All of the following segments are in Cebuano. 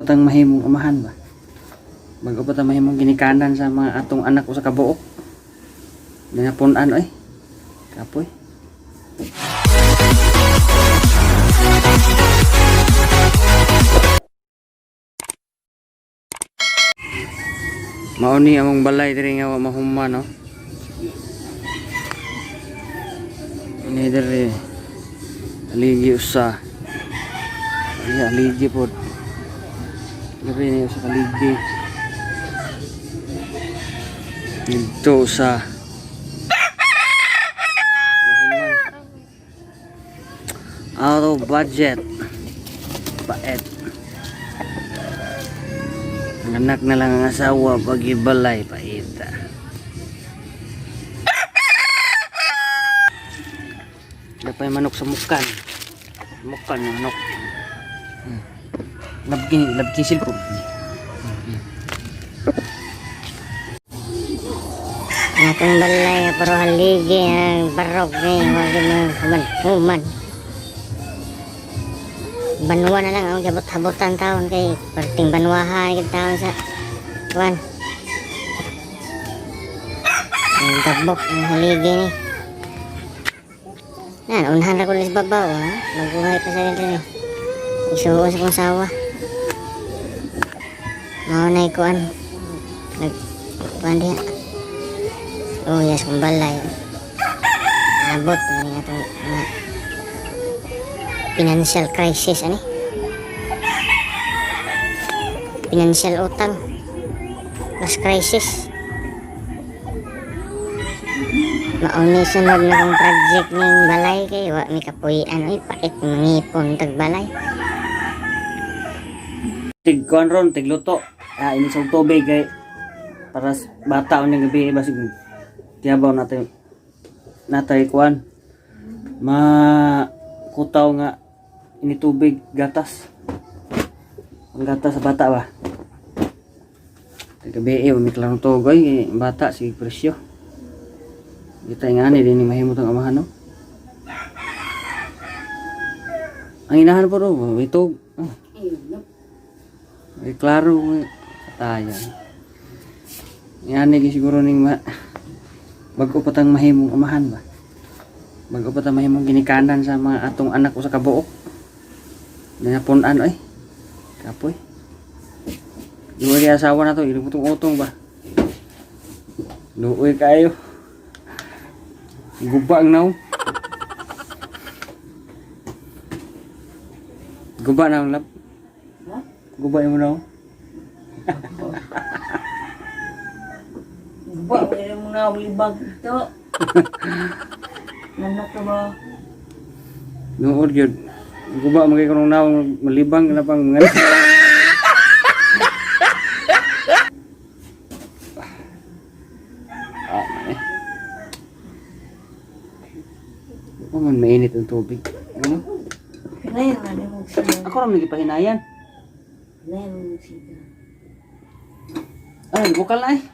Patang mahimong amahan ba? Bago pa ta mahimong ginikanan sa mga atong anak o sa kabuok. Dinapunan oy. Kapoy. Mao ni among balay diri nga wa mahuman, no. Ini diri aligi usa. Iya, aligi pod. Diri ni usa kaligi. Dito usa. Mahuman. Out of budget. Paet. Ang anak na lang ang asawa pag ibalay paita. Dapay manok sa mukan. Mukan yung manok. Labki, labki cellphone. Ang atong balay pero haligi ang barog ni wag mo human human. Banwa na lang ang gabot-habotan taon kay perting banwahan gid taon sa kuan. Ang gabok ang haligi ni. Nan unhan ra ko sa babaw ha. Maguhay pa sa diri. Isuo sa kong sawa. Mao na kuan. Nag kuan diha. Oh yes, kung balay. Abot na ni atong mga financial crisis ani. Financial utang. Plus crisis. Mauni sunod na kong project ning balay kay wa mi kapuy-an oy, pait mangipon tag balay. Tig kuan ron, tigluto. Ah, ini sa tubig kay para bata unyang gabi basig tiyabaw natin natay kuan ma kutaw nga ini tubig gatas, ang gatas sa bata ba. Gabi eh may klarong tugoy bata sige presyo kita nga ani din mahimo tong amahan, no. Ang inahan po ro ito, ah. Ay, klaro katayan. Yan ni siguro ning ma bago pa tang mahimong amahan ba. Bago pa tang mahimong ginikanan sa mga atong anak o sa kabuok. Dinapunan oy. Kapoy. Luoy kay asawa na to, ilong utong-utong ba. Luoy kayo. Guba ang naong. Guba na ang lap. Guba yung naong. Ba, wala mo na libag ito. Nanak ka ba? Nood yun. Guba magay ko nung naong malibang na pang mga. Ah, eh. Ako man mainit ang tubig. Ano? Hinayan na ni mo siya. Ako ra may gipahinayan. Hinayan mo siya. Ay, bukal na eh.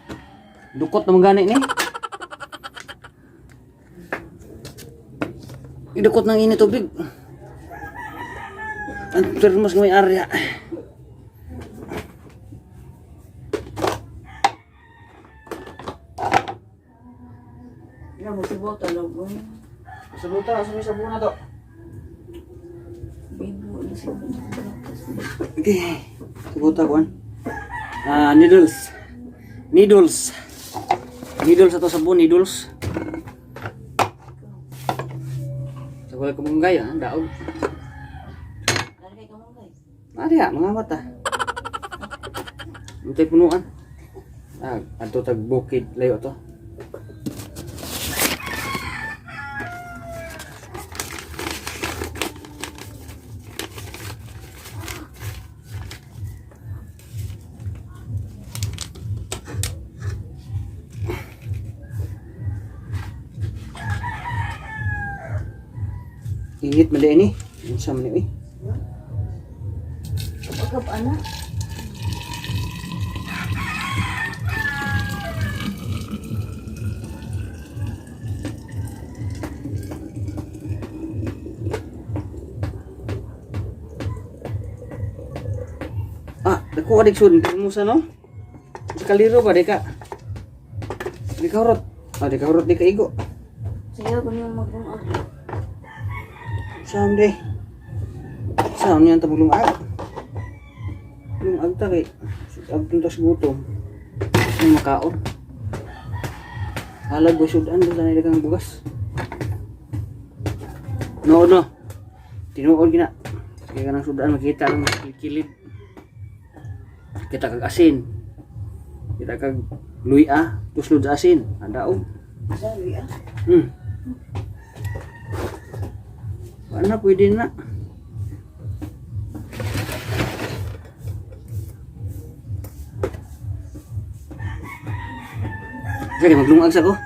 Dukot na gani ni. Idukot ng init tubig. Ang termos ng may area. Wala mo sibot, alam mo. Sabuta, sa may sabuna to. Bibo na sibot. Okay. Sabuta kuan. Ah, needles. Needles. Needles ato sabon, needles. Sa wala kamunggay, ah, daog. Lari kay kamunggay. Ari mga mata. Antay punuan. Ah, adto tag bukid layo to. Init man ni. Unsa man ni? Pagkap, anak. Ah. Dako adik sud musa no. Sa kaliro ba di ka? Di ka hurot. Ah, di ka hurot di ka igo. Sayo ko niyo maglungag. Saan di? Saan niyan tabog lungag? Lungag ta kay abtong tas gutom. Ang makaon. Halag go sudan basta na kang bugas. No no. Tinuod gina. Kaya kanang sudan makita lang kilid. Kita kag asin. Kita kag luya, tuslod sa asin. Andaog. Sorry ah. Wala na, pwede na. Sige, maglungag sa ko.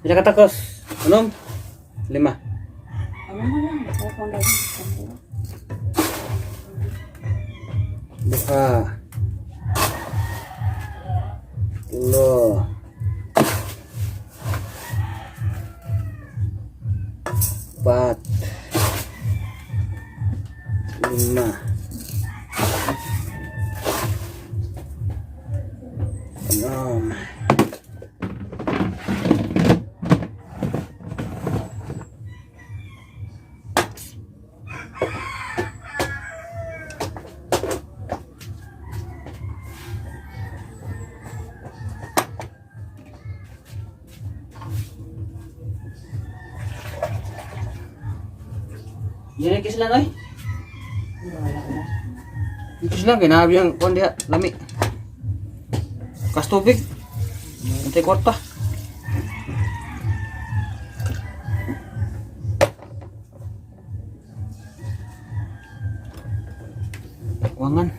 Pila ka takos? Unom? Lima. Ano mo lang? Kaya kung lagi. Duha. Tulo. Pat. Lima. Enam. Yan ang kislan oy. Wala na. Yung kislan kay nabi ang kuan diha lami. Kas tubig. Antay kwarta. Wangan.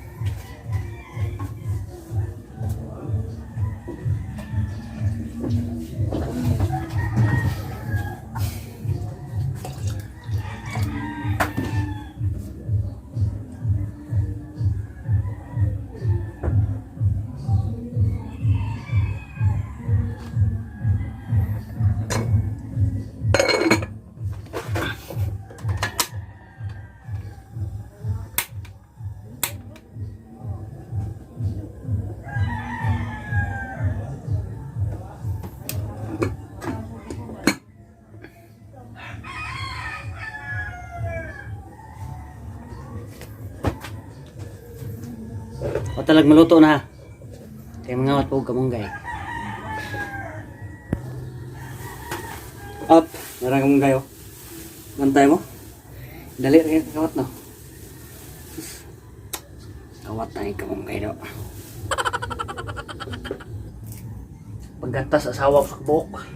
O talag maluto na. Kay mga wat po kamunggay. Up, narang kamunggay oh. Bantay mo. Dali rin kawat no. Kawat na yung kamunggay do. Paggatas asawa ko sa buhok. Eh.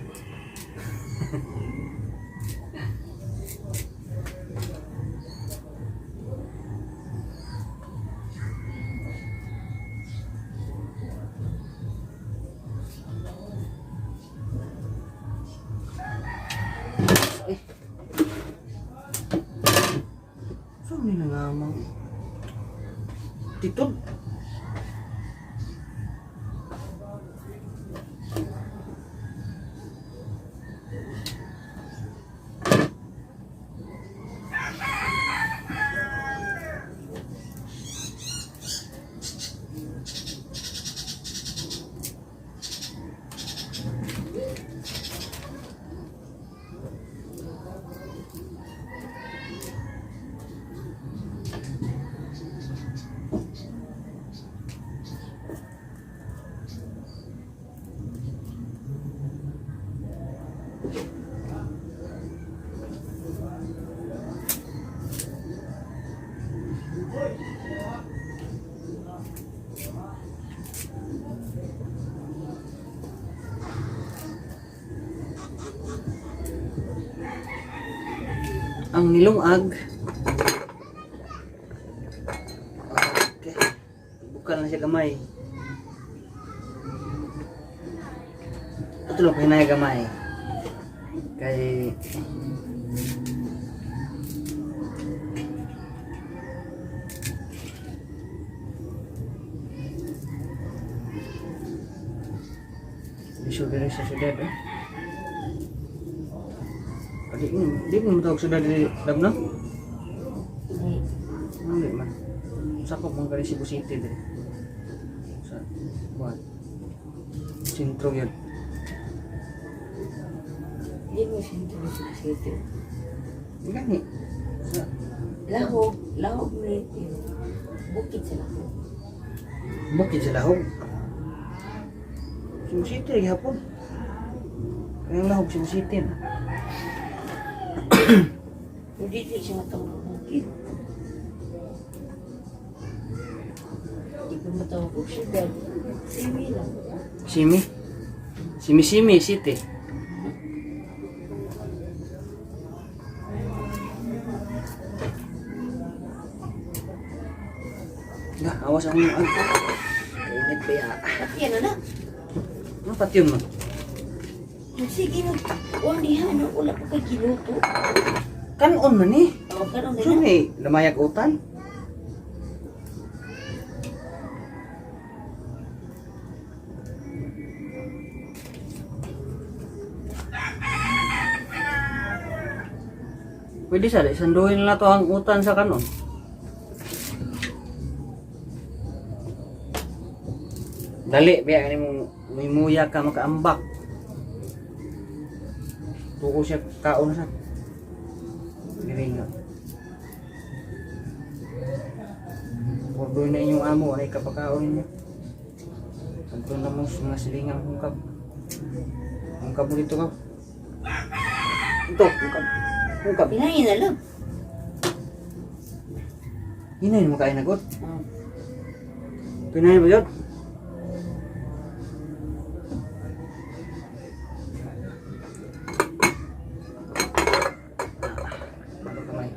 Saan ni nangamang? Titod. Ang nilungag. Okay. Bukal na siya gamay. Ito lang pinay gamay. Kay Sugar sa syudad eh. Di mo matawag syudad di dab no? Hindi. Hindi. man. Sakop man kani Cebu City dire. Sa buwan. Sentro yun. Hindi mo sentro sa city. Gani. Sa Lahog, lahog ni bukid sa lahog. Bukid sa Lahog. Cebu City lagi hapon. Kanang Lahog Cebu City na. Hindi di siya matawag og bukid. Hindi ko matawag og syudad. Simi lang. Simi. Simi Simi City. Dah, awas ang ang. Init pa ya. Pati ano na? Ano pati yun man? Sige nag kuan diha no wala pa kay giluto. Kanon man eh. O karon Saan na. eh, lamayag utan? Pwede sa, sanduhin na to ang utan sa kanon. Dali, biya ni mong may muya ka makaambak. Tuko siya kaon sa. Giringa. Ordo na inyong amo, anay kapakaon ninyo. Adto na mo sa mga silingang hungkab. Hungkab mo dito ka. Ito, hungkab. Hungkab. Pinayin na lang. Hinay mo kain nagot. Oh. Pinahin mo yun. Bago kamay.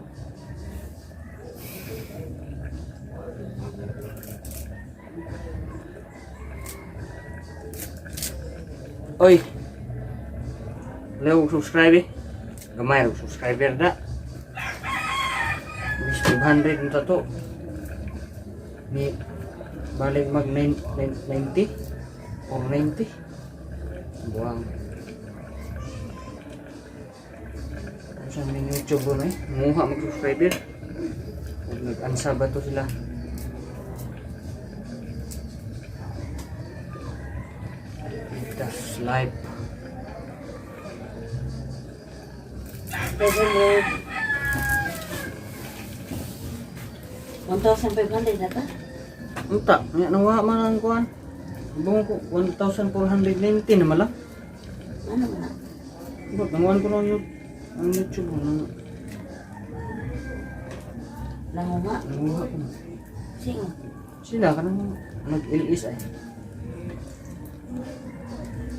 Oy. Leo subscribe eh. Gamay og subscriber na. Miss 500 na to. Ni balik mag 90 or 90 buang ano sa mga YouTube na eh muha mag subscriber ug nag-ansa ba to sila. That's life. Overload. 1,500 na ta? Unta, nya nawa man ang kuan. Buong ko 1490 na mala. Ano man na? Ba't nanguan ko lang yung ang YouTube mo nang Nanguma. nanguha ko na. Sino? Sila ka nang nag-LS ay.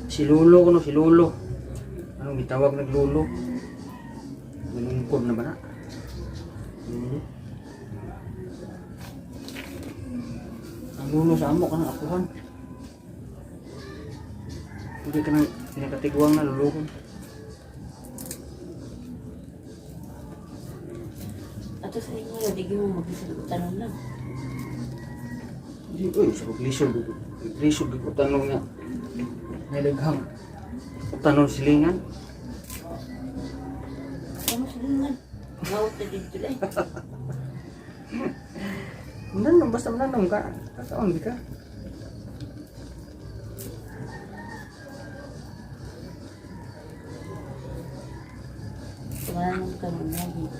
Si Lolo ko no, si Lolo. Anong gitawag nag Lolo? Nalungkod na ba na? Lolo. Ang Lolo sa amo ka nang akuhan. Hindi ka nang pinakatigwang na lulukon. Ato sa inyo, di mo mag-isip tanong lang. Di, uy, sa lisod, lisod ko tanong nga. Nalighang. Tanong silingan. Ano silingan? Ngawat na dito lang. Nanom, basta nanom ka. Kakaon, di ka. Wala nang tanong na dito.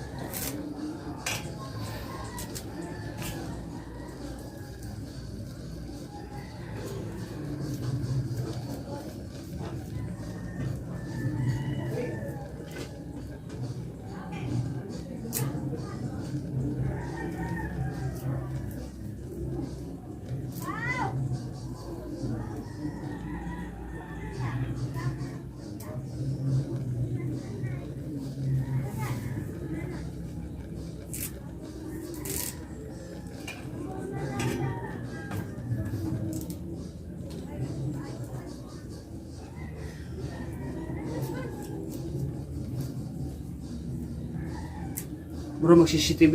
Bro, mag-CCTV.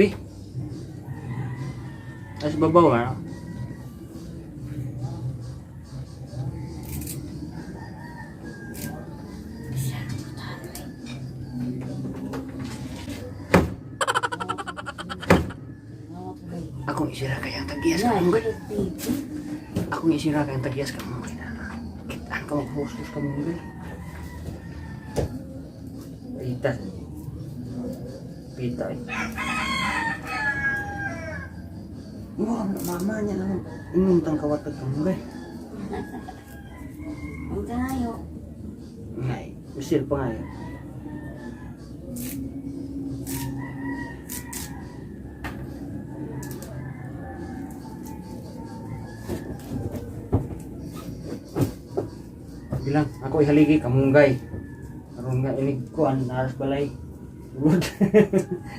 Tapos babaw, ano? Ngawat na. Akong isira kay ang tagiyas ka mong. Akong isira kay ang tagiyas ka mong. Kitaan ka maghustos ka mong. Pita. Pita eh. Wow, mama niya lang. Inom tang kawatag ka mong. Ang tayo. Ay, misil pa nga yun. Bilang, ako ihaligi kamunggay. Aron nga inig ko ang naras balay. Good.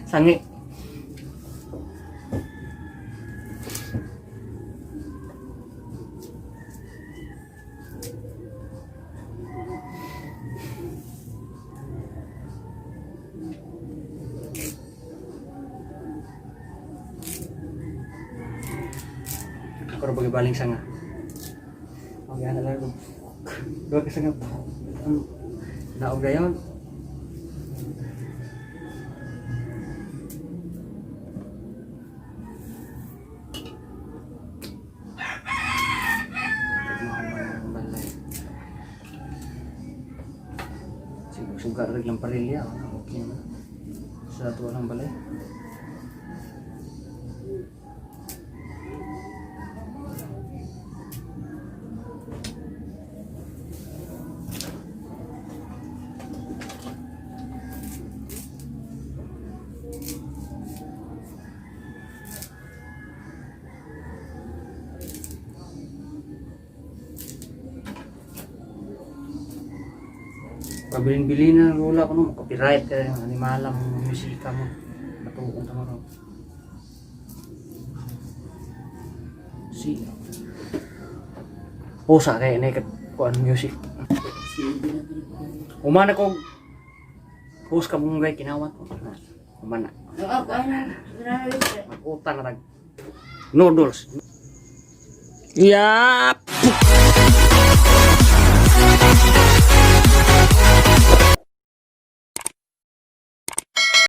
Sangi. Ako ra baling sanga. Okay, ana lang ko. Duha ka sanga. Ang naog dayon. Sige, suga rin lang parilya. Okay na. Sa ato lang balay. Pabilin-bilin na lola ko no, copyright kay animala mo, musika mo. Matuon ta mo ro. Si Pusa kay ini kat kuan music. Humana ko host ka mong kinawat ko. Humana. Ako ano. Grabe. Mag-utang na tag noodles. Yap!